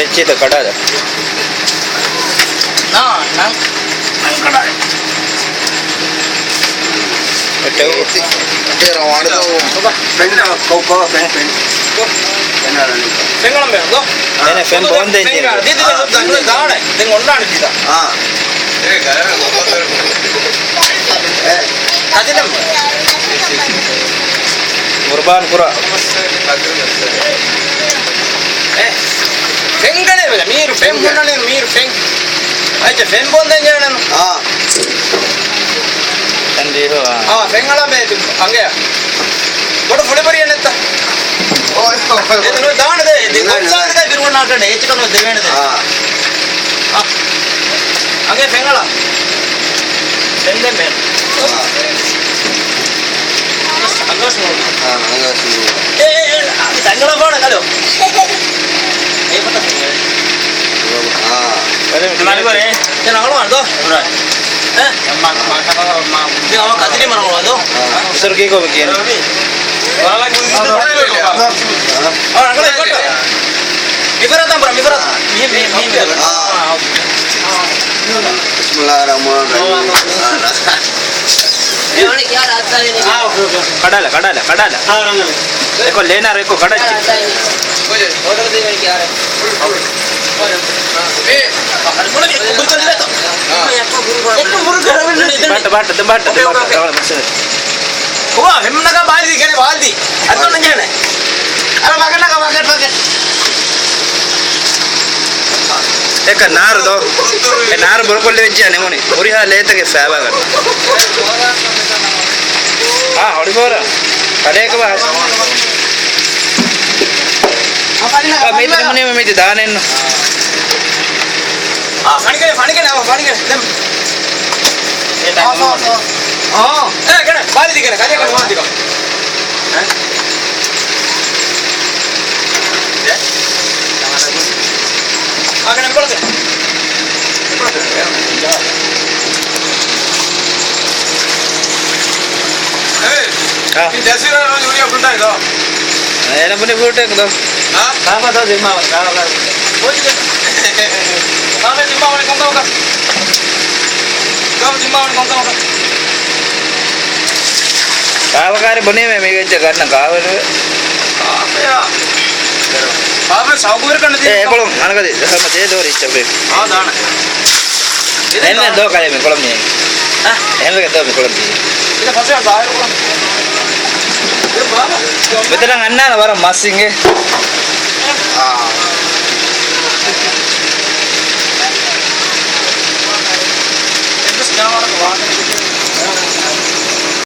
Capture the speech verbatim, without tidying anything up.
އެއްޗެއް ކަޑާލަ. ނާ، ނާ. ނާ ކަޑާލަ. އެއްޓެވު. އޭ، ރަވާނެ. ފެން، ކޮ، ކޮ، ފެން، ފެން. ފެން އަޅަނީ. ފެން އަޅަން ބޭނުން ދޯ. އޭނަ ފެން ބޯންދޭން ޖެހޭ. ދީދީ، ދީދީ، ދީދީ، ދާނެ. ދެން އޮންނާނެ ތިތާ. އާ. އޭ. ކަތިލަމް. ގުރުބާން ކުރާ. އޭ. ފެން ގަނެ ބެލަ. މީރު ފެން ހުންނަނެ މީރު ފެން. އައްޗަ ފެން ބޯންދޭން ޖެހޭނެ. އާ. ފެން ދީހޯ، އާ. އާ، ފެން އަޅަން ބޭ އަނގަޔަށް. ބޮޑު ފުޅި ބަރިއެއް ނެތްތަ؟ އޮއް، އޮއް. އެ ދުނު ދާނެ ދޭ. ދެ ކޮންސާލް ދޭ ބިރުވަން ނާޓަނެ. އެއްޗެއް ކަނު ދެވޭނެ ދޭ. އާ. އާ. އަނގަޔަށް ފެން އަޅަން. ފެން ދެން މޭން. އާ. އަނގަސް ނޫން. އާ، އަނގަސް ނޫން. އޭ، އޭ، އޭ، ތަނގަޅަ ބޯނަ ކަލޯ. އޭ ފަތަ ފެން. އާ. އަދެ މި މަރި ބަރޭ. ތެ ނަގަޅު ވާން ދޯ؟ އާ. އަ؟ މާ، މާ ކަތަ މާ. ދެ އަވަ ކަތިރި މަރަ ވާން ދޯ؟ އާ. އިސަރު ކީކޯ ބެ ކިޔަނީ؟ އާ. އާ، ނަގަޅު ކޮޓަ. މިފަރާތަ ބުރާ، މިފަރާތަ. މި، މި، މި، މި. އާ. ބިސްމިﷲ ރަޙްމާން ރަޙީމް. ކަޑާލަ، ކަޑާލަ، ކަޑާލަ. އެކޮ ލޭނާރ އެކޮ ކަޑައްޗި. ބައްޓަ، ބައްޓަ، ދެ ބައްޓަ، ދެ ބައްޓަ. ކޮބާ، ފެންނަގާ ބާލްދީ ކެނެ ބާލްދީ. އަތޮން ނެންޖެހެނެ. އަރަ ބަކެޓް ނަގާ، ބަކެޓް، ބަކެޓް. އެކަ ނާރު ދޯ. އެ ނާރު ބޮރުކޮށްލެވިއްޖެ ނިމުނީ. ހުރިހާ ލޭތަކެއް ފައިބާގަންނަ. އާ، ހޮޅި ބޯރަ. ކަޑޭކަ ބާސް. އާ، މީތި ނިމުނީމަ މީތި ދާނެއްނު. އާ، ފަނިގެނެ، ފަނިގެނެ، އާ، ފަނިގެނެ. ދެން. އާ، އާ، އާ. އާ. އޭ، ގެނެ، ބާލި ދިގެނެ، ކަލޭ ކަން ވާން ދިގަ. އާ، ގެނެ، ކޮޅަކެ. އާ. އޭނަ ބުނި ފުލް ޓޭންކް ދޯ. ހާ؟ ކާފަ ދޯ ޒިންމާވަން، ކާފަ ކާ. ކާފަ ޒިންމާވަން ކޮންކަމަކަށް؟ ކާފަ ޒިންމާވަން ކޮންކަމަކަށް؟ ކާފަ ކާރި ބުނީމޭ މީގެ އެއްޗެއް ގަންނަ ކާފަ. ކާފަ ސައުކުވެރިކަން ނެތި. އޭ، ކޮޅުން އަނަގަދި ހަމަ ދޭ ދޯރި އިއްޗަށް ބޭ. އާ، ދާނަ. އެންމެ ދޯ ކަލޭ މި ކޮޅަށް މި. އެންމެ ދޯ މި ކޮޅަށް މި. މިތަނަށް އަންނާނެ ވަރަށް މަސް އިނގޭ.